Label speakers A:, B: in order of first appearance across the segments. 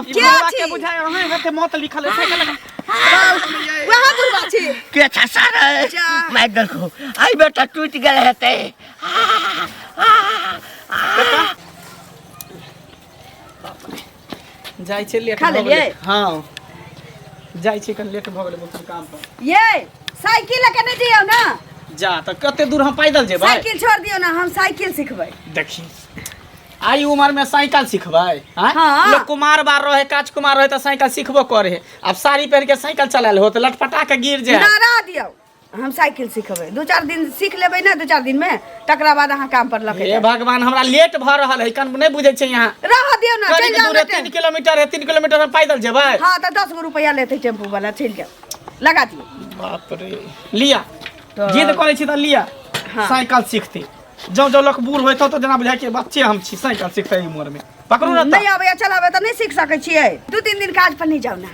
A: ई
B: के
A: बुढ़वा
B: छी?
A: के बुझाय अहाँ हाथे मौत लिखल है साइकिल लगा
B: वएह बुढ़वा छी
C: के छसा रे
B: जा।
C: मैं देखो आई बेटा टूट गेल हेतै।
A: जाइ छै लेट
B: खा
A: भऽ गेलै।
B: लेलियै?
A: हँ, जाइ छै, कनि लेट भऽ गेलै बहुत काम पर।
B: ये साइकिल लऽ के नहि जइयौ ने।
A: जा तऽ कते दूर हम पैदल जेबै?
B: साइकिल छोड़ दियौ ने, हम साइकिल सिखबै।
A: देखी, आई उमर में साइकिल सिखबै? आँय?
B: हाँ।
A: लोग कुमार बार रहे, काच कुमार रहे तऽ साइकिल सिखबो करे है। आब साड़ी पहिर के साइकिल चलायल हो तऽ लटपटा के गिर जाए।
B: ना, रह दियौ, हम साइकिल सिखबै। 2-4 दिन सीख लेबै ने, 2-4 दिन में, तकरा बाद अहाँ काम पर लऽ के
A: हे
B: जायब।
A: भगवान, हमरा लेट भऽ रहल है, कन नहि बुझै छै यहाँ।
B: रह दियौ ने, चलि
A: कनिक
B: जाउ
A: दूर
B: ने।
A: है, 3 किलोमीटर है, 3 किलोमीटर हम पैदल जेबै?
B: हँ, तऽ 10 गो रुपैआ लेतै टेम्पू वाला, चलि जाउ, लगा दियौ।
A: बाप रे, लिया, जिद करै छी तऽ लिया।
B: हाँ।
A: साइकिल सीखते जँ जँ लोक बूढ़ होइत तऽ जेना बुझाइ कि बच्चे हम छी, साइकिल सीखते एहि उम्र में। पकड़ू ने तऽ।
B: नहि अबैया चलाबे तऽ नहि सीख सकै छियै? 2-3 दिन काज पर नहि जाउ ने।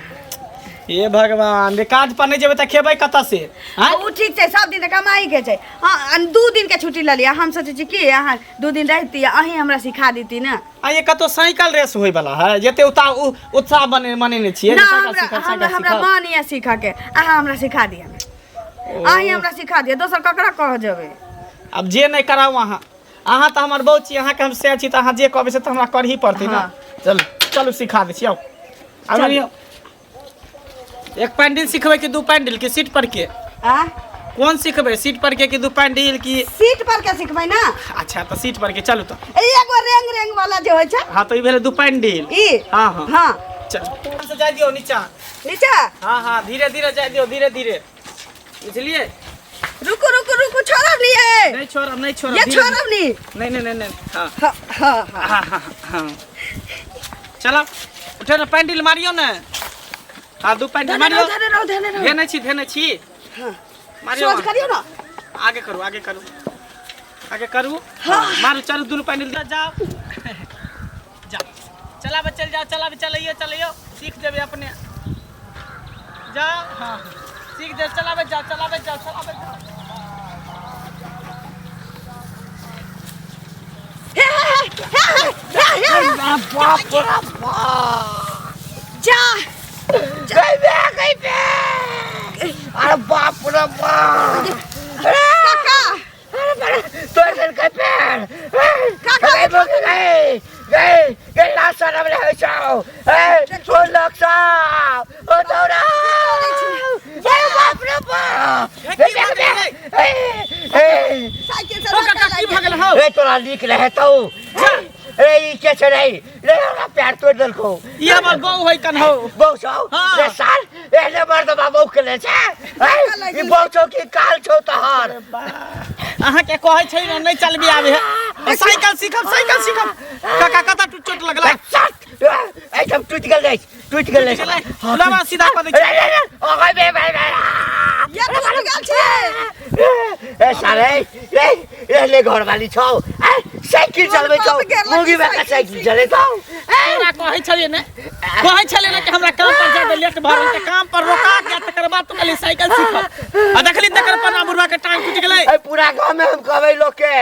A: हे भगवान रे, काज पर नहि जेबै तऽ खेबै कतऽ से? आँय?
B: ओ ठीक छै, सब दिन तऽ कमाई के छै। हँ, आ 2 दिन के छुट्टी लऽ लिअ। हम सोचै छी कि अहाँ 2 दिन रहिती, अहीं हमरा सिखा देती ने।
A: आ ये कतौ साइकिल रेस होय वाला है जते उत्साह बने मनेने छियै
B: ना।
A: जे साइकिल
B: हमरा
A: सीखब,
B: हमरा
A: साइकिल
B: हमरा
A: सीखब।
B: मन यऽ सीखऽ के, अहाँ हमरा सिखा दिअ ने, अहीं हमरा सिखा दिअ, दोसर ककरा कह जेबै?
A: आब जे नहि कराउ अहाँ, अहाँ तऽ हमर बहू छी, अहाँके हम सएह छी, तऽ अहाँ जे कहबै से तऽ हमरा करही पड़तै ने।
B: हाँ।
A: चलू चलू, सिखा दै छी, आउ आउ।
B: चलू।
A: लियौ। एक पैंडिल सिखबै कि दू पैंडिल कि सीट पर के?
B: आ
A: कोन सिखबै, सीट पर के कि दू पैंडिल कि?
B: सीट पर के सिखबै ने।
A: अच्छा, तऽ सीट पर के, चलू तऽ।
B: ए, एगो रेंग रेंग वाला जे होइ छै।
A: हाँ, तऽ ई भेलै दू पैंडिल।
B: ई?
A: हाँ हाँ।
B: हाँ।
A: चल से जाय दियौ नीचा।
B: नीचा?
A: हाँ हाँ, धीरे धीरे जाय दियौ, धीरे धीरे, बुझलियै?
B: रुकू रुकू रुकू, छोड़ब नी ये।
A: नहीं छोड़ब, नहीं छोड़ब।
B: ये
A: धीरे-
B: छोड़ब नी।
A: नहीं नहीं नहीं नहीं, हाँ।
B: हाँ हाँ हाँ।
A: हाँ हाँ हाँ, चलो उठे ने, पैंडिल मारियो ने। हाँ, दू पैंडिल
B: धने
A: मारियो।
B: रहो, धने रहो, धने रहो।
A: धेने छी, धेने छी।
B: हाँ।
A: मारियो।
B: सोच करियो ना।
A: आगे करू, आगे करू, आगे करू। हाँ, मारू, चलू, दुनू पैंडिल जाओ, जाओ, चलाबे चल जाओ, चलाबे, चलैयो चलैयो, सीख जेबै अपने, जाओ। हाँ, सीख जाओ, चलाबे जाओ, चलाबे जाओ, चलाबे जाओ।
B: हे हे हे हे हे हे हे।
C: बाप रे बाप!
B: जा।
C: गई बे, गई बे, अरे बाप रे बाप!
B: काका।
C: अरे बड़े तोड़ देलकै पैर।
B: काका।
C: गई बे, गई गई गई, लाज शरम रहै छौ? ए छोड़, लोक सब, ओ दौड़ा, ए बाप रे बाप!
A: हे, की भऽ गेलै?
C: ए ए।
B: साइकिल से
A: ओ काका, की भऽ गेल हौ?
C: ए, तोरा नीक रहे तौ। ए, ई के छै रे? रे, हमरा पैर तोड़ देलकौ।
A: ई हमर बहू है कन हौ।
C: बहू छौ?
A: हाँ।
C: रे साल, एहने मर्दबा बहू के ले छै? ए, ई बहू छौ कि काल छौ तोहर?
A: अहाँके कहै छै ने, नहि चलबी आबे है, साइकिल सीखब, साइकिल सीखब। काका, कतऽ टूट चोट लगला?
C: चट, एहिठाम टूटि गेल रहै, टूटि गेल रहै।
A: गेलै? लबा, सीधा कऽ दै छी।
C: रे, रे, रे, ओ गई बे बे बे।
B: ये टूट गेल छै।
C: ए साले, रे, एहने घरवाली छौ? ए, साइकिल चलबै छौ?
B: बाप गेलक।
C: मौगी बेटा साइकिल चलै छौ?
A: तोरा कहै छलियै ने, कहै छलियै ने कि हमरा काम पर जाय लेट भऽ गेल, तऽ काम पर रोका के तकर बाद तू कहली साइकिल सीखब, आ देखली तकर पर बुढ़वा के टांग टूटि गेलै।
C: ए, पूरा गाँव में हम कहबै लोग के,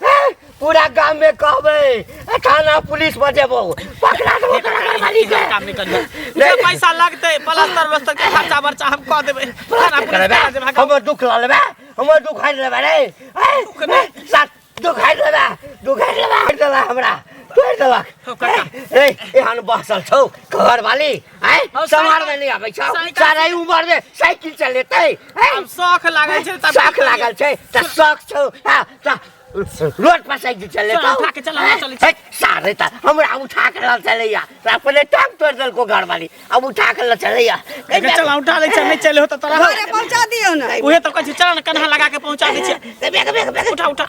C: ए, पूरा गाँव में कहबै, ए, थाना पुलिस बजेबौ, पकड़ा देबौ तोरा घरवाली के।
A: काम नहि करियो। जे पैसा लगतै, प्लास्टर उलास्टर के खर्चा बर्चा हम कऽ देबै। थाना पुलिस
C: करबै?
A: करा देबै।
C: हमर दुख लऽ लेबै? हमर दुख हारि लेबै रे?
A: दुख नहि।
C: साथ दुख हारि लेबै, दुख हारि लेबै? हारि देलक हमरा, तोड़ि देलक।
A: हौ काका।
C: ए, एहन बसल छौ घरवाली? आँय?
A: हौ,
C: सम्हारमे नहि आबै छौ।
A: साइकिल-
C: सारा उमर मे साइकिल चलेतै? आँय?
A: आब शौख लागल छै तब।
C: शौख लागल छै तऽ शौख छौ। हाँ, तऽ रोड पर साइकिल चलेतौ?
A: चल, उठा के चल, हमरा चलै छै।
C: हे, सारे तऽ हमरा उठा के लऽ चलैया। तऽ अपने टांग तोड़ि देलको घरवाली, अब उठा के लऽ चलैया।
A: चल, उठा लै छै, नहि चले हो तऽ तोरा
B: घरे पहुंचा दियौ ने।
A: उहे तऽ कहै छी, चल ने, कन्हा लगा के पहुंचा दै छियै।
C: Bag bag bag.
A: उठा उठा।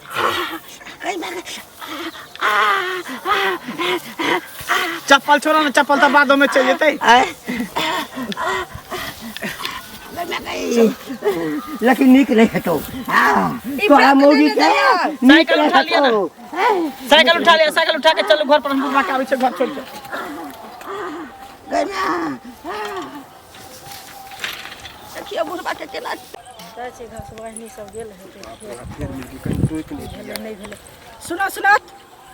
A: चप्पल छोड़ो ने, चप्पल तऽ बादो में चलि जेतै।
C: लेकिन नीक नहि हेतौ। हाँ,
B: ई
C: तोरा
B: बात
C: मौगी
B: नहि
C: के
B: दैया।
C: नीक
A: साइकिल
C: नहि
A: उठा लिअ ने।
C: हेतौ।
A: साइकिल उठा लिअ, साइकिल उठा के चलू घर पर, हम बुढ़वा के आबै छै घर छोड़ि के।
B: देखियौ बुढ़बा के केना।
D: घास वाहिनी सब गेल हेतै।
E: फेर मिलके कनि टोकि नहि दिअ।
D: नहि भेलै। सुनो सुनो।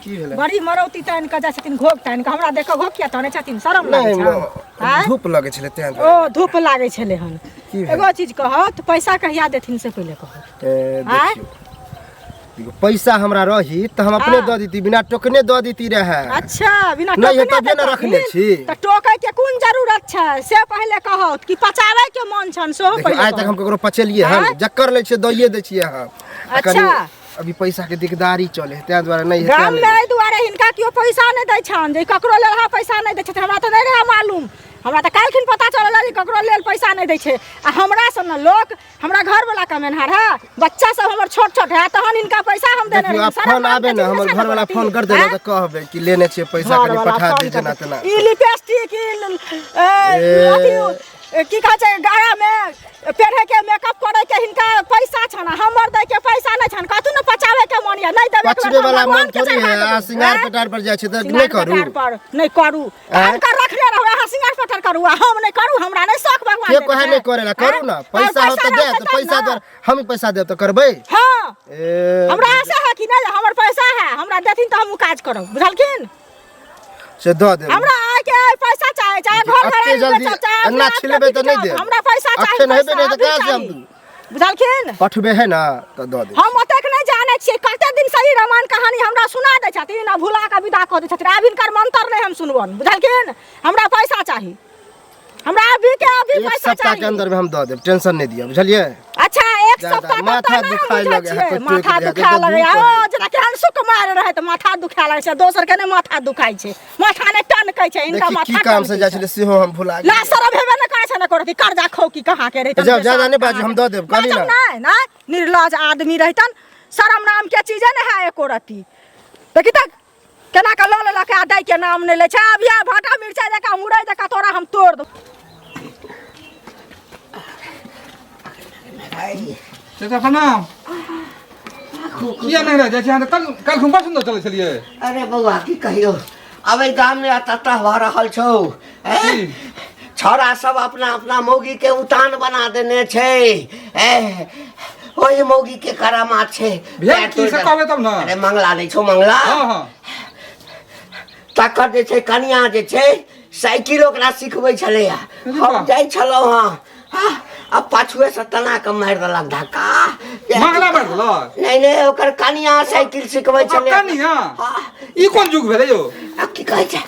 D: की भेलै?
E: बड़ी मरौती तानि कऽ जाइ छथिन घोघ तानि कऽ हमरा देख कऽ घोघ किया तानै छथिन शरम लागै
D: नहि
E: छै आँय?
D: धूप लगै छलै तें
E: ओ धूप लागै छलै हन
D: की भेल?
E: एगो चीज कहत पैसा कहिया देथिन से पहिले कहत
D: ए,
E: आँय?
D: देखियौ देखियौ, पैसा हमरा रही तऽ हम अपने
E: हाँ।
D: दऽ देती बिना टोकने दऽ देती रहए
E: अच्छा बिना
D: नहि,
E: टोकने
D: तबे ने
E: देतथिन।
D: रखने छी।
E: तऽ टोकै के कोन जरूरत छै से पहिले कहत कि पचाबै के मन छन सेहो
D: देखियौ
E: पहिले
D: आइ तक हम
E: कहत।
D: ककरो पचेलियै हन
E: आँय?
D: जकर लै छियै दइए दै छियै हम आ कनि
E: अच्छा।
D: अभी पैसा के दिकदारी चले है ताहि दुआरे नहि है
E: गाम में एहि दुआरे हिनका केओ पैसा नहि दै छनि जे ककरो लेल अहाँ पैसा नहि दै छथिन हमरा तऽ नहि रहए मालूम हमरा तऽ काल्हिखिन पता चलल जे ककरो लेल पैसा नहि दै छै आ हमरा सब ने लोक हमरा घरवला कमेनहार है बच्चा सब हमर छोट छोट है तहन हिनका पैसा हम देने
D: देखियौ
E: रहियै
D: आब
E: शरम
D: फोन आबे
E: नामके
D: ने
E: चीज
D: हमर
E: नहि छै ने
D: घरवाला
E: कोनो
D: फोन कर देबै
E: आँय?
D: तऽ कहबै कि लेने छियै पैसा कनि
E: घरवला
D: पठा
E: फोन
D: दे जेना
E: कर
D: तेना
E: ई लिपस्टिक ई
D: ए।
E: अथी की कहै छै गाड़ामे पेढ़े के मेकअप करे के हिनका पैसा छन हमर दै के पैसा नहि छन कतू ने पचावे के मन या नहि देबै
D: पचबे वाला मन थोड़ी है आ सिंगार पेटार पर जाइ छै तऽ नहि करू
E: पर नहि करू
D: आँय?
E: हुनकर रखने रहू अहाँ सिंगार पेटार करू आ हम नहि करू हमरा नहि शौक भगवान
D: के
E: देने
D: कहे
E: छै।
D: नहि करेला करू
E: आँय?
D: ना पैसा हो तऽ दे
E: रहतै
D: तऽ
E: तब
D: पैसा
E: ने।
D: दे हम पैसा देब तऽ करबै
E: हँ
D: ए
E: हमरा आशा है कि नहि हमर पैसा है हमरा देथिन तऽ हम उ काज करब बुझलखिन
D: से दऽ देब
E: हमरा आइ के आइ पैसा चाहे चाहे घर
D: एते
E: घरारी
D: जल्दी
E: बेचब चाहे
D: एना
E: अपना आपके
D: छिलबै तऽ नहि
E: बेचब,
D: देब।
E: हमरा पैसा चाही
D: अखन हेबे
E: पैसा,
D: नहि तऽ
E: अभी
D: कहाँ से हम
E: चाही।
D: दू?
E: बुझलखिन
D: पठबे है ना तऽ दऽ देब
E: हम ओतेक नहि जानै छियै कते दिन से ई रामायण कहानी हमरा सुना दै छथिन आ भुला कऽ विदा कऽ दै छथिन आब हिनकर मंत्र नहि हम सुनबनि बुझलखिन हमरा पैसा चाही हमरा अभी के अभी
D: एक
E: पैसा
D: सप्ताह
E: चाही
D: के अंदर में हम दऽ देब टेंशन नहि दिअ बुझलियै
E: अच्छा एक
D: ज्यादा
E: सप्ताह
D: माथा
E: माथा दुखाय
D: दुखाय
E: लगै
D: लगै है,
E: है
D: कोइ
E: माथा
D: टोकि दै है,
E: दुखाय
D: तऽ
E: लगै है
D: दूर
E: ओ जेना केहन सुख मारे रहै तऽ माथा दुखाय लगै छै दोसर के नहि माथा दुखाय छै माथा नहि टनकै छै हिनका
D: देखी की
E: माथा
D: काम से
E: टनकै
D: जाइ
E: छै
D: छलै सेहो हम भुला
E: ला
D: गेलियै।
E: शरम हेबे नहि करै छै ने करती कर्जा खौ की कहाँ के रहितन
D: जाउ, ज्यादा नहि बाजू, हम दऽ देब, कहली
E: बाजब
D: ना।
E: नहि नहि निर्लज आदमी रहितन शरम नाम के चीजे नहि है एको रत्ती देखी तक केना कऽ लऽ लेलक आ दै के नाम नहि लै छै अभी आ भाटा मिरचाइ जकाँ मुरइ जकाँ तोरा हम तोड़ दू
F: चाचा प्रणाम किया नहि रह जाइ छै अहाँ तऽ कल काल्हि बड़ सुन्दर चलै छलियै
C: अरे बौआ की कहियौ आब एहि गाममे अतः भऽ रहल छौ हैं? छौड़ा सब अपना अपना मौगी के उतान बना देने छै ए ओहि मौगी के करामात छै
F: भेल
C: पैर
F: की
C: तोड़ि
F: से
C: देलक।
F: कहबै तब ने।
C: अरे मंगला नहि छौ मंगला
F: हँ हँ
C: तकर जे छै कनिया जे छै साइकिल ओकरा सिखबै छलैया
F: अरे
C: हम
F: वाह।
C: जाइ छलहुँ हँ हँ, आ पाछुए से तना के मारि देलक धक्का
F: मंगला मारि देलक?
C: नहि नहि ओकर कनिया साइकिल सिखबै
F: ओकर
C: छलै
F: कनिया?
C: हँ
F: ई कोन युग भेलै यौ
C: आ की कहै छै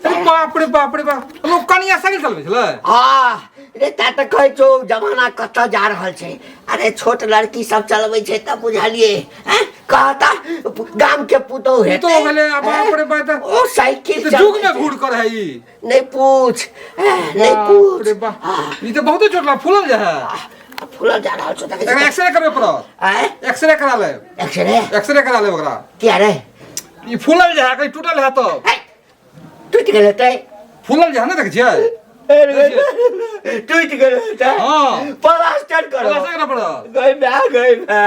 F: अरे बाप रे बाप रे बाप लोक कनिया साइकिल चलबै छलै
C: हँ रे ता तऽ कहै छौ जमाना कतऽ जा रहल छै अरे छोट लड़की सब चलबै छै तऽ बुझलियै हैं कहता गाम के पुतोह हेतै
F: पुतोह भेलै, आ बाप रे बाप, तऽ-
C: ओ साइकिल
F: ई तऽ युग
C: चलबै
F: में
C: छै।
F: घूर कर है ई
C: नहि पूछ हैं, नहि
F: बाप
C: पूछ
F: रे बाप ई तऽ बहुते चोट लग फूलल जे है
C: फूलल जा रहल छौ देखै
F: एकरा
C: छी
F: एक्सरे करबे पड़त
C: आँय
F: एक्सरे करा लेब
C: एक्सरे
F: एक्सरे करा लेब ओकरा
C: किया रे
F: ई फूलल जे है कहीं टूटल है तऽ
C: है, टूटि गेल हेतै
F: फूलल जे है ने देखै छियै
C: टूटि गेल हेतै
F: हाँ।
C: प्लास्टर करो
F: प्लास्टर करऽ पड़त
C: गई बा गई बा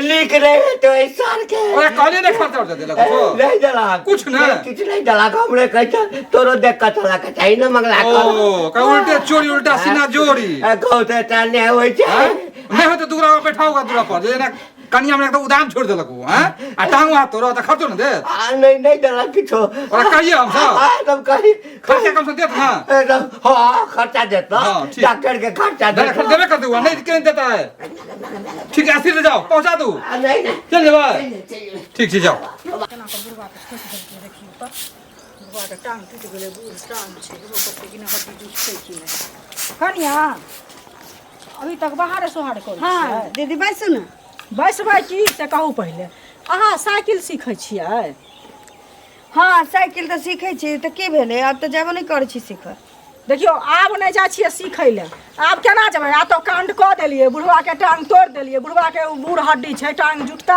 C: लीक नहीं हेतै एहि साल के
F: ओकरा कहलियै नहि खर्चा उर्चा देलक कुछो
C: नहीं देलक
F: कुछ नहि?
C: किछु नहीं देलक हमरे कहै छै तोरो देख कऽ चलक चाही ने मंगला
F: ओ कहे उल्टे चोरी उल्टा सीना जोड़ी
C: कहू तऽ एतऽ नहि होइ छै
F: आँय? नहि होतै दुगरा बैठाओ दुरा पर जे एना कनिया हमरा एकदम उदाम छोड़ि देलक ओ आँय आ टांगो हाथ तोरो तऽ खर्चो ने देत
C: आ नहीं नहीं देलक किछो
F: ओकरा कहिए हमसब
C: आ एकदम कही
F: खर्चा कम से देत ना
C: एकदम हाँ खर्चा देत ना
F: हाँ, ठीक।
C: डॉक्टर के खर्चा
F: नहीं
C: देत
F: खर्च देबे कर दू नहीं क्यों देता है ठीक है अस्सी ले जाओ पहुंचा दू
C: आ, नहीं नहीं
F: चल जेबै ठीक छै जाओ
E: बुढ़बाके टांग टूटि गेलै बूढ़ टांग छै इहो करतै कि नहि हड्डी जुटतै कि नहि कनिया अभी तक बाहरे सोहार करै
B: हाँ
E: छियै
B: दीदी बैसू ने
E: बैसबै की से कहू पहिले अहाँ साइकिल सीखै छियै
B: हाँ साइकिल तऽ सीखै छी तऽ की भेलै आब तऽ जेबो नहि करै छी सीखऽ
E: देखियौ आब नहि जाइ छियै सीखै लए आब केना जेबै आब तऽ काण्ड कऽ देलियै बुढ़बाके टांग तोड़ि देलियै बुढ़बाके बूढ़ हड्डी छै टांग जुटतै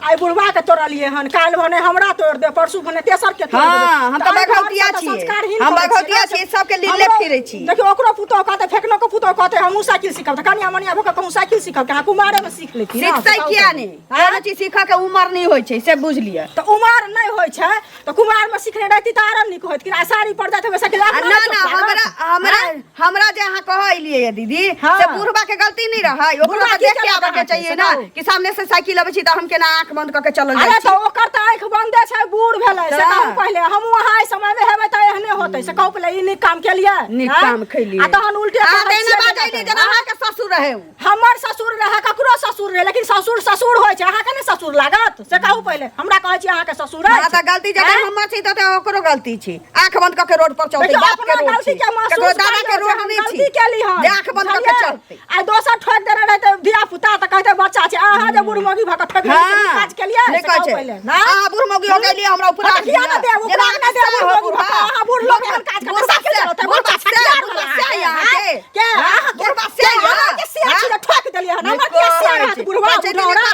E: आइ बुढ़बाके तोड़लियै हन काल्हि भने हमरा तोड़ि दे परसू भने तेसरके तोड़ि देबै
B: हाँ, हम तऽ
E: तऽ एहि
B: बघौतिया
E: घरसँ तऽ
B: छियै।
E: संस्कारहीन
B: हम
E: करै छियै
B: बघौतिया
E: ने।
B: छियै, सबके लीले
E: हमरो-
B: फिरै छी।
E: देखियौ ओकरो पुतोह कहतै फेकनो के पुतोह कहतै हमहूँ साइकिल सीखब तऽ कनिया मनिया भऽ कऽ कहूँ साइकिल सीखब कि अहाँ कुमारेमे सीख लेती ने?
B: सीखतै किया नहि कोनो चीज सीखऽ के उमर नहि होइ छै से बुझि लिअ
E: तऽ उमर नहि होइ छै तऽ कुमारमे सीखने रहती तऽ आरो नीक होइत कि आ साड़ी पर जाइत हेबै साइकिल
B: आ
E: अपना
B: ना
E: नहि
B: ना
E: चोट लागत।
B: हमरा हमरा हमरा जे अहाँ कहलिए ये दीदी
E: हाँ।
B: से बुढ़बा के गलती नहीं रहै ओकरा
E: बुढ़बा
B: तऽ
E: की
B: देख के
E: केलक
B: आबऽ के
E: अहाँके,
B: चाहिए
E: से
B: ना
E: कहू।
B: कि सामने से साइकिल अबै छी तऽ हम केना आंख बंद कऽ के चलल
E: अरे
B: जाइ छी
E: तऽ ओकर तऽ आँखि बंदे छै बूढ़ भेलै से
B: तऽ।
E: कहू पहिले हमहूँ अहाँ एहि समय मे हेबै तऽ एहने होतै से कहू पहिले ई नीक काम केलियै
B: नीक
E: आँय?
B: काम केलियै।
E: आ तहन उल्टे
B: अहाँ
E: कहै
B: तऽ एना
E: छियै
B: बाजैली
E: जेना
B: जेना अहाँके ससुर रहै उ।
E: हमर ससुर रहै ककरो ससुर रहै लेकिन ससुर ससुर होइ छै अहाँके नहि ससुर लागत से कहू पहिले हमरा कहै छी अहाँके ससुर
B: हाँ
E: अछि
B: तऽ गलती जखन
E: आँय?
B: हमर छै तऽ ओकरो गलती छै आंख बंद कऽ के रोड पर चलतै
E: देखियौ,
B: बाप के
E: अपना
B: रोड
E: गलती
B: छै
E: के महसूस
B: ककरो दादा के
E: करियौ जे
B: रोड
E: हम
B: नहि
E: गलती
B: छै
E: केली हन
B: जे आंख बंद कऽ के
E: बुझलियै?
B: चलतै
E: आ दोसर ठोकि देने रहतै धिया पुता तऽ कहतै बच्चा छै अहाँ जे बूढ़ मौगी भऽ कऽ ठोकि देलियै, से नीक
B: हाँ
E: काज केलियै
B: नहि
E: से
B: कहै
E: कहू
B: छै
E: पहिले ना
B: अहाँ बूढ़ मौगी हो गेलियै हमरा ऊपर
E: हाँ, तऽ किया ने देब
B: जेना
E: उपराग नहि देब
B: अहाँके
E: बूढ़ मौगी
B: बुढ़बा
E: भऽ कऽ अहाँ बूढ़ लोक एहन काज करतै
B: बुढ़बा
E: साइकिल
B: से
E: चलौतै
B: बुढ़बा
E: बच्चा
B: से
E: छठियार
B: बुढ़बा
E: वाला
B: से
E: अहाँके
B: अहाँके
E: के अहाँके
B: बुढ़बा से
E: के अहाँके से छी जे ठोकि देलियै हन हमर के से रहत बुढ़वा बुढ़ौरा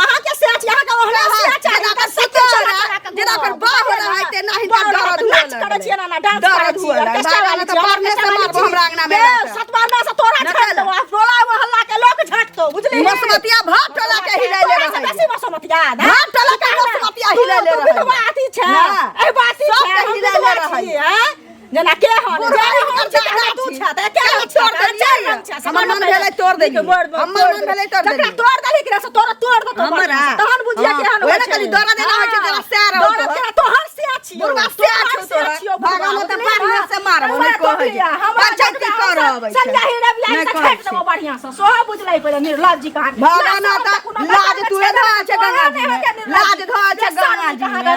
E: अहाँके से छी अहाँके ओहने से चाही
B: जेना
E: तऽ
B: ओकर
E: साइकिल चला
B: पुतोह
E: चला कऽ
B: जेना ओकर
E: घुमाउ।
B: बाप रहै तेना हिनका
E: बाप
B: दर्द
E: रहत,
B: हुअ
E: नाच करै छियै
B: लगलै।
E: ना ना डांस
B: दर्द
E: करै छियै
B: हुअ लगलै।
E: ऑर्केस्ट्रा
B: भागल
E: वाली
B: तऽ
E: छियै
B: बारने से
E: ऑर्केस्ट्रा वाली
B: मारबो हमरा अंगना मे
E: छियै।
B: रहतै।
E: सतवारना से तोरा
B: नहि
E: झाँटि
B: कएल।
E: देबो आ टोला मोहल्ला के लोक झाँटतौ बुझलिही
B: मसमतिया भात टोला के हिलैले
E: तोरा से
B: रहै।
E: बेसी मसमतिया ना
B: भात टोला के मसमतिया हिलैले
E: तू
B: रहै।
E: विधवा अथी छै
B: ना।
E: एहि बाती
B: सबके
E: छै हम
B: हिलैले
E: विधवा
B: रहै।
E: छियै हैं? जेना के हन
B: बुढ़वा
E: जे हम
B: हुनकर
E: छी
B: दादा
E: तेना तू
B: छी।
E: छै तऽ एके रंग
B: तोड़
E: छै तऽ
B: देलियै।
E: चारि रंग छै
B: हमर मन भेलै तोड़ देलियै। हमर मन भेलै तोड़
E: जकरा
B: देलियै।
E: तोड़ देलही कि से तोरा तोड़ देतौ
B: हमरा?
E: बढ़िआँ से। तहन बुझिया
B: हाँ,
E: केहन
B: ओहे
E: होइ
B: ने
E: छै
B: कहली, दर्द एना होइ छै जेना सएह रहौ
E: दर्द
B: तोहर।
E: केना तोहर से छियौ
B: बुढ़वा सएह
E: तोहर
B: छियौ
E: से
B: तोहर।
E: छियौ
B: भागल
E: बुढ़वा,
B: तऽ
E: बुझलिही
B: बारहे
E: ना?
B: से मारबौ,
E: हमरा
B: नहि कहै
E: तोड़िया,
B: छै।
E: हमरा
B: पंचायती
E: तोड़िया,
B: करऽ अबै छै।
E: संध्या ही रवि
B: नहि
E: से
B: कहै
E: छाटि
B: छै।
E: देबौ बढ़िआँ से सोहो बुझलै पहिले निर्लज्ज जी कहाँ
B: भगवान तऽ लाज तूहे धऽ छै गंगा जी में लाज धऽ छै गंगा जी में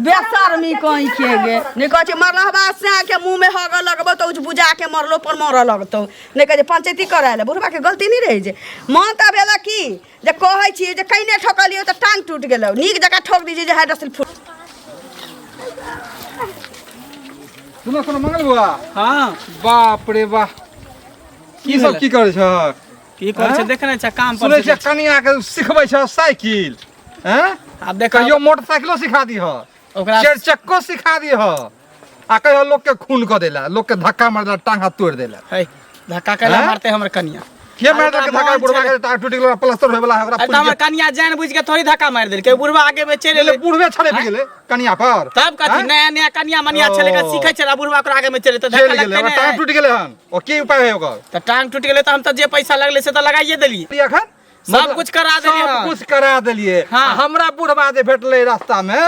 B: बेशर्मी कहीं के गे नहि कहै छै मरलहबा से के मुँह में हगऽ लगबौ तऽ बुझा के मरलो पर मरऽ लगतौ नहि कहै छै पंचायती कराय ले बुढ़बा के गलती नहि रहै छै मन तऽ भेल की जे कहै छियै जे कइने ठोकलियौ तऽ टांग टूटि गेलौ नीक जकाँ ठोक दी जे हाइड्रोसिल फूट
F: सुनो सुनो मंगल बुआ
A: हाँ
F: बाप रे वाह की सब की करै छह
A: की करै छै देखने छै काम पर
F: सुनै छियै कनिया के सिखबै छह साइकिल हैं
A: आब देख
F: कहियो मोटरसाइकिलो सिखा दीह
A: ओकरा
F: चारि चक्को सिखा दीह आ कहियो लोक के खून कऽ देला लोक के धक्का मार देला टांग हाथ तोड़ि देला
A: है धक्का कैला
F: हैं?
A: मारते हमर कनिया
F: के मार देलकै
A: ओकरा
F: धक्का
A: मोन
F: बुढ़वा
A: छलै।
F: के टांग टूटि गेलै प्लास्टर होय वाला है ओकरा
A: अरे तऽ हमर कनिया जान बुझि के थोड़ी धक्का मारि देलकै बुढ़वा आगे में चलि एलै
F: बुढ़वे छड़े गेलै कनिया पर
A: तब कथी
F: हैं?
A: नया नया कनिया मनिया छलै
F: ओ।
A: सीखै छलै बुढ़वा ओकरा आगे में चलि तऽ धक्का
F: चलि गेलै
A: लगतै
F: ओकरा टांग
A: नहि
F: टूटि गेलै हन ओ की उपाय है ओकर
A: तऽ टांग टूटि गेलै तऽ हम तऽ जे पैसा लगलै से तऽ लगाइए देलियै
F: अखन
A: सब कुछ करा देलियै
F: सब
A: हन।
F: कुछ करा देलियै
A: हाँ।
F: आ हमरा बुढ़वा जे भेटलै रास्ता मे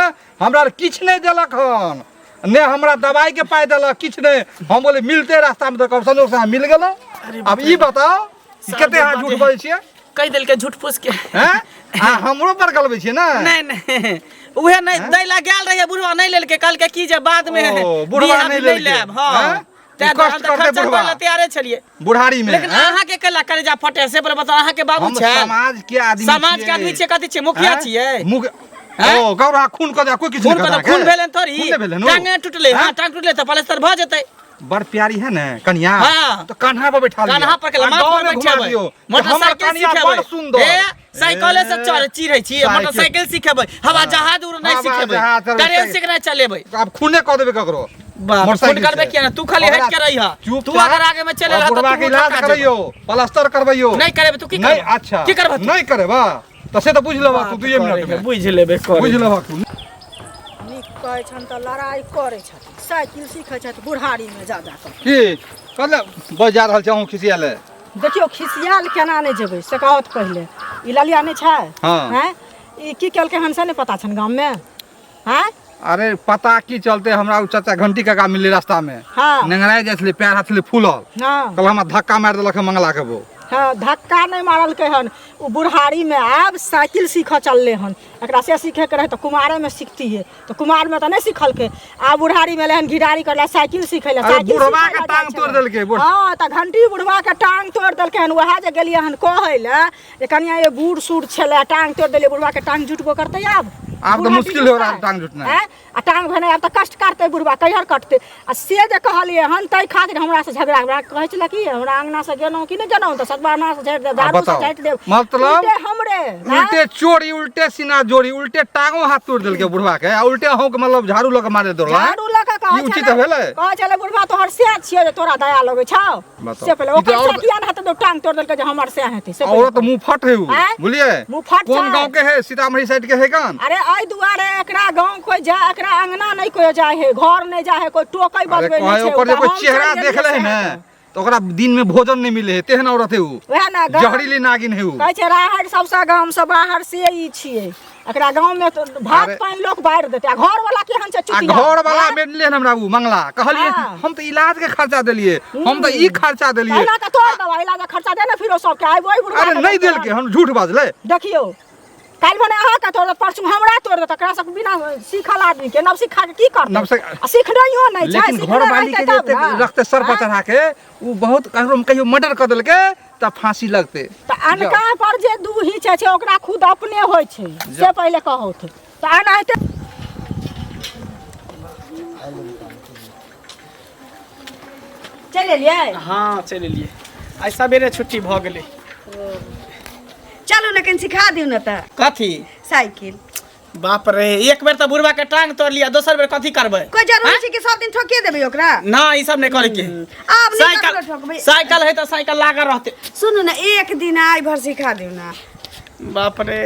F: हमरा किछु नहि देलक हन ने हमरा दवाई के पाइ देलक किछु नहि हम बोले मिलते रास्ता मे तऽ कहब संजोग से अहाँ मिल गेलहुँ आब ई बताउ कि कते अहाँ झूठ बजै छियै
A: कहि देलकै झूठ फूस के
F: हैं अहाँ हमरो पर गलबै छियै ने
A: नहि नहि उहे नहि दै ला गेल रहियै बुढ़वा नहि लेलकै कहलकै की जे बाद मे
F: ओ, बुढ़वा
A: दिहा
F: नहि
A: नहि
F: लेलकै।
A: लेब हँ
F: हैं?
A: तैं
F: ई
A: दुआरे
F: कष्ट
A: हम तऽ
F: करतै
A: खर्चा
F: बुढ़वा।
A: करै लए तैयारे छलियै
F: बुढ़ारी मे
A: लेकिन
F: हैं?
A: अहाँके केला करेजा फटे से पहिले बताउ अहाँके बाबू
F: हम
A: छै
F: समाज के आदमी
A: समाज के
F: छियै।
A: आदमी छियै कथी छियै मुखिया
F: हैं?
A: छियै
F: मुख
A: हैं?
F: ओ गौरा खून कऽ दे कोई किछु
A: खून
F: नहि
A: कऽ
F: करता
A: खून भेलन थोड़ी
F: खून नहि भेलन
A: टांगे टूटलै हँ
F: हैं?
A: टांग टूटलै तऽ प्लास्टर भऽ जेतै
F: बड़ प्यारी है ने कनिया
A: हाँ।
F: तो कान्हा पर बैठा लियो
A: कान्हा पर के
F: आ
A: माथ
F: गाँव
A: पर
F: में घुमा
A: बैठेबै
F: दियो कि हमर
A: मोटरसाइकिल
F: कनिया
A: सिखेबै
F: बड़ सुंदर
A: ए साइकिले से चढ़ चिढ़ै छी
F: साइकिल।
A: मोटरसाइकिल सिखेबै हवा जहाज उड़ नहि
F: हवा
A: सिखेबै
F: जहाज और
A: ट्रेन
F: साइकिल।
A: सिखनाइ चलेबै
F: आब खूने कऽ देबै ककरो
A: बाप खून
F: मोटरसाइकिल
A: करबै
F: से।
A: किया ना तू खाली हटि के रहिह
F: चुप
A: तू अगर आगे में चले
F: और
A: रहा
F: बुढ़वा
A: तऽ
F: के
A: तू
F: इलाज
A: धक्का
F: करैयो प्लास्टर करबैयो
A: नहीं करेबै तू की
F: नहीं
A: करबै
F: अच्छा
A: की करबै तू?
F: नहीं करेबा तऽ से तऽ बुझि लेबह तू दुइये मिनट में
A: बुझि लेबै
F: बुझि लेबह तू
E: नीक कहै छनि तऽ लड़ाइ करै छथिन साइकिल सीखै छथि बुढ़ारीमे जा जा कऽ
F: की कहले बस जा रहल छै अहूँ खिसियाले
E: देखियौ खिसियाल केना नहि जेबै से कहत पहिले ई ललिया नहि छै
F: हाँ।
E: आँय ई की केलकै हन से नहि पता छनि गाममे आँय
F: अरे पता की चलते हमरा उ चाचा घंटी काका मिलले रास्ता में
E: हाँ।
F: नेंगराय जाइ छलै पैर हाथ छलै फूलल
E: हाँ
F: कहल हमरा धक्का मारि देलक हन मंगला के बो
E: हाँ धक्का नहि मारलकै हन ओ बुढ़ारीमे आब साइकिल सीखऽ चललै हन एकरा से सीखैके रहै तऽ कुमारेमे सिखतियै तऽ कुमारमे तऽ नहि सिखलकै आब बुढ़ारीमे एलै हन घिढारी करला साइकिल सिखै लए
F: अरे
E: साइकिल
F: बुढ़वा
E: सिखै
F: के
E: लए
F: टांग
E: जाइ
F: तोड़ि
E: छलै।
F: देलकै, बुढ़-
E: हाँ तऽ घंटी बुढ़वा के टांग तोड़ि देलकै हन वएह जे गेलियै हन कहै लए जे कनिया ये बूढ़ सूढ़ छलै टांग तोड़ि देलियै बुढ़वा के टांग जुटबो करतै आब
F: आब तऽ
E: बुढ़ा
F: मुश्किल हो रहा
E: जुटतै?
F: टांग जुटनाइ।
E: आँय? आ टांग भेनाइ आब तऽ कष्ट काटतै बुढ़वा कहियर कटतै आ से जे कहलियै हन ताहि खातिर हमरासँ झगड़ा हमरा कहै छलै कि हमरा अङ्गनासँ गेलहुँ कि नहि गेलहुँ तऽ सतबानासँ झाड़ि देब दारूसँ
F: बताउ।
E: झाड़ि देब
F: मतलब
E: उल्टे हमरे आँय?
F: उल्टे चोरी उल्टे सीना जोड़ी उल्टे टांगो हाथ तोड़ देलकै बुढ़वा के आ उल्टे अहूँ के मतलब झाड़ू लऽ के मारे दौड़ला
E: झाड़ू लऽ कऽ कहै
F: ई उचित
E: छलै-
F: भेलै?
E: कहै छलै बुढ़बा तोहर सएह छियै जे तोरा दया लगै छौ
F: बताउ।
E: से पहिले
F: ई तऽ
E: ओकर
F: और-
E: सएह किया ने हेतै तऽ टांग तोड़ देलकै जे हमर सएह हेतै से पहिले
F: औरत मुंह फट है उ
E: आँय?
F: बुझलिए
E: मुँह फट
F: कोन
E: छै।
F: गांव के है सीतामढ़ी साइड के है कान
E: अरे एहि दुआरे एकरा गाँव कोई जाय एकरा अंगना नहीं कोई जाय है घर नहीं जाय है कोई टोकै
F: अरे
E: बजबै
F: कहे
E: नहीं छै
F: ओकर जे
E: ओकरा
F: कोई
E: हम
F: चेहरा
E: चलि
F: देख
E: गेलियै
F: ले
E: सएह
F: ने
E: तऽ।
F: तो ओकरा दिन में भोजन नहीं मिले है तेहन औरत है उ
E: वएह ने गाँव-
F: जहरीली नागिन है उ
E: कहै छै राहरि सबसँ गामसँ बाहर से ई छियै एकरा गाँवमे तऽ भात
F: अरे-
E: पानि लोक बारि देतै आ घरवला केहन छै
F: आ
E: चुतिया
F: घर वाला
E: आँय?
F: में लेन हमरा उ मंगला कहलिए
E: हाँ।
F: हम तो इलाज के खर्चा देलिए हम तो ई खर्चा देलिए
E: अहिना के तोड़ देबा इलाज के खर्चा दे ने फिरो सबके आइ ओहि बुढ़बा
F: अरे
E: के
F: नहीं
E: देलकै
F: देलके हम झूठ बाजले
E: देखियौ काल्हि भने अहाँके तोड़ देत परसू हमरा तोड़ देत एकरा सब बिना सीखल आदमी के नव सिखा के की करतै
F: नव सिख-
E: आ सिखनैयो नहि छै
F: लेकिन
E: सिखने
F: घर वाली के
E: रहितै
F: जे
E: तब
F: एतेक
E: ने।
F: रखते सर पर
E: आँय?
F: चढ़ा के उ बहुत ककरो कहियो मर्डर कर देलके तऽ फांसी लगते
E: तऽ अनका पर जे दू हिचै छै ओकरा खुद अपने होइ छै से पहिले कहौथ तऽ एनाहिते
B: चलि एलियै
A: हाँ चलि एलियै आइ सवेरे छुट्टी भऽ गेलै
B: चलू ने कनि सिखा दियौ ने तऽ
A: कथी
B: साइकिल
A: बाप रे एक बेर तऽ बुढ़वा के टांग तोड़ लिया दोसर बेर कथी करबै
B: कोई जरूरी छै कि सब दिन ठोकिए देबै ओकरा
A: ना ई सब नहीं करे के
B: आब नहि
A: साइकिल
B: ककरो ठोकबै
A: साइकिल है तऽ साइकिल लागल रहते
B: सुनू ने एक दिन आइ भर सिखा दियौ ने
A: बाप रे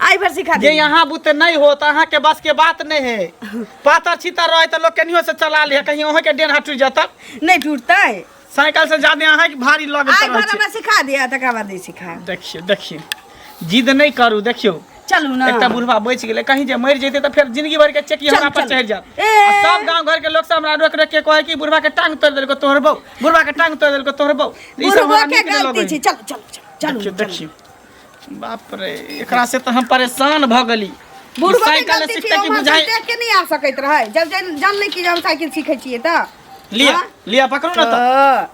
B: आइ भर सिखा
A: जे
B: दियौ
A: यहाँ बुते नहीं हो तऽ अहाँ के बस के बात नहीं है पातर छितर रहे तऽ लोग केनियो से चला ले कहीं अहाँ के डेन टूट जाता
B: नहि टूटतै
A: साइकिल से ज्यादा अहाँ के भारी लगैत
B: आइ
A: रहै
B: भर
A: छै
B: हमरा सिखा दिअ तकर बाद नहि सिखायब
A: देखियौ देखियौ जिद नहीं करू देखियौ
B: चलू ना
A: एकटा बुढ़वा बचि गेलै कहीं जे मरि जेतै तऽ फेर जिंदगी भर के चेकी हमरा पर
B: चल।
A: चढ़ि जायत
B: ए।
A: आ सब गांव घर के लोग सब हमरा रोक रोक के कहै कि बुढ़वा के टांग तोड़ि देलको तोहर बहू बुढ़वा के टांग तोड़ि देलको तोहर बहू ई सब
B: बुढ़बो
A: हमरा
B: के
A: नीक नहि
B: गलती
A: लगै
B: छै चलू चलू चलू
A: देखियौ
B: चलू
A: देखियौ बाप रे एकरा से तऽ हम परेशान भऽ गेली ई
B: बुढ़बो के
A: साइकिल
B: गलती छै
A: सीखते कि
B: ओम्हर से
A: बुझाइ
B: देख के नहि आ सकैत रहै जब जानलै कि जे हम साइकिल सीखै छियै तऽ
A: लिअ
B: हाँ?
A: लिअ पकड़ू ने तऽ
B: तऽ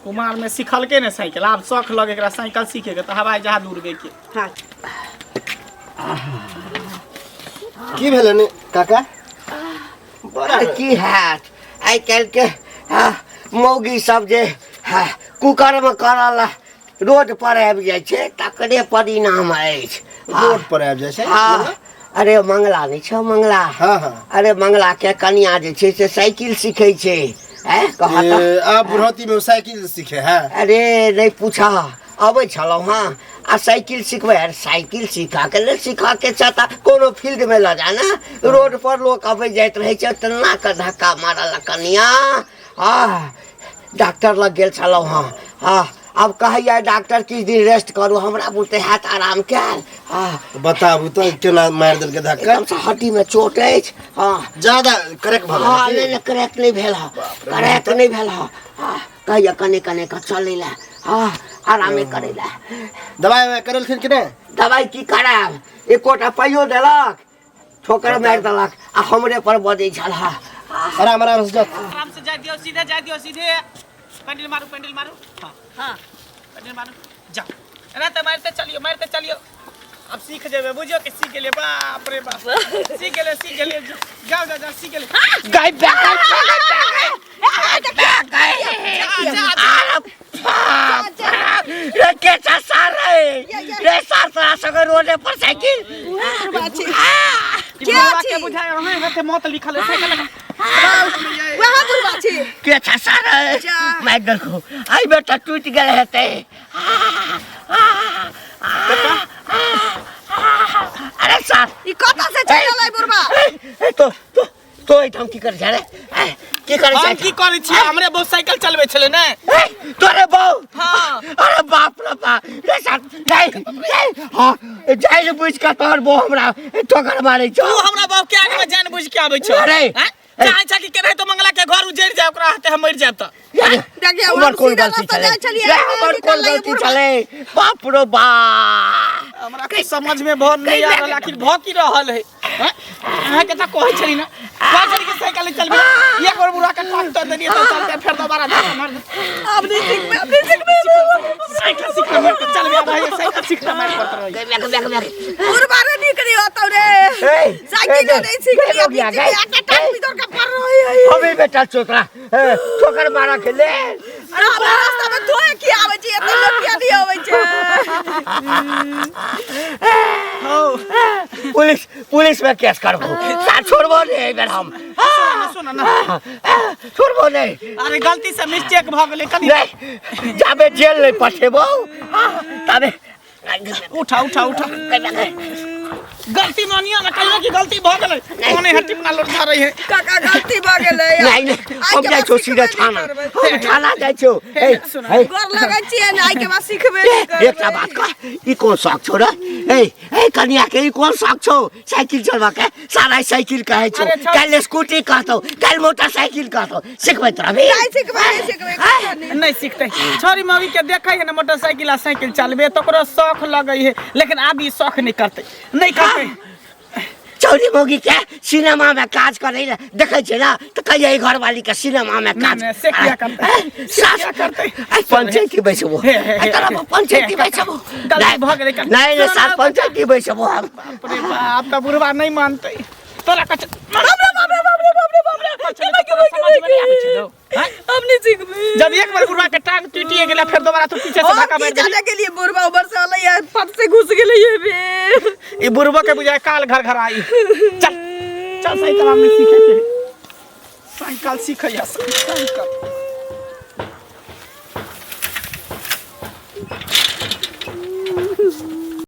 A: कुमार में सिखलकै ने साइकिल आब शौख लगे एकरा साइकिल सीखे के तऽ हवाई जहाज उड़बै के
B: हाँ
D: की भेलै ने काका
C: बड़ा की हैत आइ काल्हि के मौगी सब जे कुकर्म करल रोड पर आबि जाइ छै तकरे परिणाम अछि
D: रोड पर आबि जाइ छै
C: हाँ अरे मंगला नहि छौ मंगला
D: हाँ, हाँ।
C: अरे मंगला के कनिया जे छै से साइकिल सीखै छै हैं कहत
D: ए, आब बुढ़ौती में साइकिल सीखे है
C: अरे नहि पूछा अबै छलहुँ हँ आ साइकिल सिखबै अरे साइकिल सिखाके लेल सिखाके छता कोनो फील्डमे लऽ जा ने रोड पर लोक अबै जाइत रहै छै तेना कऽ धक्का मारल कनिया आ डॉक्टर लग गेल छलहुँ हँ हँ आब कहैया डॉक्टर किछु दिन रेस्ट करू हमरा बुते हैत आराम कयल हँ
D: बताबू तऽ केना मारि देलकै धक्का
C: एकदमसँ हड्डीमे चोट अछि हँ
D: ज्यादा करेक्ट भऽ
C: हँ
D: गेल
C: नहि नहि क्रैक नहि भेल हँ क्रैक नहि भेल हँ हँ कहैया कने कने कऽ चलै लए हँ आरामे करै लए
D: दवाइ उवाइ करेलखिन कि नहि
C: दवाइ की करायब एकोटा पाइयो देलक ठोकर मारि देलक आ हमरे पर बजै छल हँ
D: आराम आराम से जाओ
A: आराम से जाय दियौ सीधे जाय दियौ सीधे पेंडल मारू पेंडल मारू हाँ
B: हाँ
A: पेंडल मारू जाओ एना तऽ मारिते चलियौ मारिते चलियौ अब सीख जेबै बुझियौ कि सीख गेलियै बाप रे बाप सीख गेलियै सीख गेलियै जाओ जाओ जाओ सीख गेलियै
C: गाय बैक गाय बैक रे के सार रे रे सार तोरा सगे रोडे पर साइकिल
A: के
B: छी?
A: बुझाय अहाँ हाथे मौत लिखल है साइकिल लगा
B: वएह बुढ़बा छी
C: के सार रे
B: जा।
C: मैं देखो आई बेटा टूट गेल हेतै अरे सार
B: ई कतऽ से चलि एलै बुढ़बा
C: ए, तो तो तो एहिठाम की करै छै रे ए, की करै
A: हम
C: छै
A: की करै छियै हमरे बहुत साइकिल चलबै छलै ने
C: ए, तोरे बहू
A: हाँ।
C: अरे बाप रे बाप रे सार नहीं नहीं हाँ जाहि बुझ कऽ तोहर बहू हमरा ठोकर मारै छौ
A: तू हमरा बाप के आगे में जान बुझ के आबै छौ
C: अरे,
A: हैं? चाहै छ कि केनाहितो मंगला के घर उजड़ जाए ओकरा हाथे हम मरि जायब तऽ
C: अरे,
B: देखियौ,
C: हमर
B: हम
C: कोन
B: सीधा
C: गलती
B: रास्ता
C: छलै
B: जाइ छलियै,
C: रे,
B: एना
C: हमर कोन
B: निकललै
C: गलती
B: बुढ़बा।
C: छलै बाप रो बाप
A: हमरा कुछ समझ में भर नहीं आ रहल आखिर भ की रहल है हैं? अहाँके तऽ कहै छली ना कहै छली कि साइकिल चलबे एक बार बुढ़ा के टांग तोड़ देलियै तऽ चलते फेर दोबारा धक्का मार दे
B: आब नहि सिखबै आब नहि सिखबै
A: साइकिल सीखना मार के चलबे आब है साइकिल सीखना मार पड़त रही
C: बैक बैक बैक
B: बुढ़बा रे नीक नहीं होतौ रे
C: ए,
B: साइकिल
C: ए,
B: नहीं सिखली
C: ए,
B: अभी
C: गया, गया।
B: आके टांग भीतर के पड़ रही है
C: हमें बेटा चोकरा ठोकर मारा के ले
B: हमरा रास्ता में तोहे की आबै छै एते लोक किया नहीं आबै छै
C: पुलिस पुलिस में केस करबो सार छोड़बो नहीं एहि बेर हम
A: सुन ना
C: छोड़बो नहीं
A: अरे गलती से मिस्टेक भऽ गेलै कनि
C: नहीं जाबे जेल नहीं पठेबो ताबे
A: उठा उठा उठा गलती मानियो ना कहियो कि गलती भऽ गेलै कोने हट्टी अपना लोट रही है
B: काका गलती भऽ गेलै
C: नहीं नहीं हम जाइ छौ सीधे थाना हम थाना जाइ छौ ए ए
B: गोर लगै छियै ने आइ के बाद सिखबे नहि करबै
C: एकटा बात कह ई कोन शौक छौ रे ए ए कनिया के ई कोन शौक छौ साइकिल चलबा के सारा साइकिल कहै छौ
A: अरे छौ।
C: काल्हि स्कूटी कहतौ काल्हि मोटरसाइकिल कहतौ सिखबैत रहबी
B: नहि सिखबै नहि सिखबै कखनो नहि।
A: नहीं सीखते छोरी मम्मी के देखे है ना मोटरसाइकिल आ साइकिल चलबे तो ओकरो शौक लगे है लेकिन आब ई शौक नहीं करते नहीं करते
C: चौरी मौगी के सिनेमा में काज करै ले देखै छै ना तऽ कहियै घरवाली के सिनेमा में काज
A: नहीं, से किया करतै?
C: हैं? सास
A: किया करतै?
C: आइ पंचायती बैसबो
A: हे, हे, हे,
C: आइ तोरा
A: हे,
C: पंचायती
A: हे,
C: बैसबो
A: गलती भऽ गेलै, कल-
C: नहीं नहीं
A: सुन
C: सास
A: ना,
C: पंचायती बैसबो हम
A: बाप रे बाप तऽ बुढ़वा नहीं मानते तोरा कछ
B: बाप रे बाप रे बाप रे बाप रे बाप रे
A: समझ में नहीं आबै छै दौ। हैं?
B: हम नहीं सिखबै
A: जब एक बार बुढ़वा के टांग टूटिए गेला फिर दोबारा तू पीछे से
B: हम
A: धक्का
B: की
A: मार देली
B: जाने के लिए बुढ़वा ऊपर से अलै है पट से घुस गेलै ये बे
A: ई बुढ़वा के बुझाय काल घर घर आई चल चल साइकिल हमने सीखे के साइकिल सीखे या साइकिल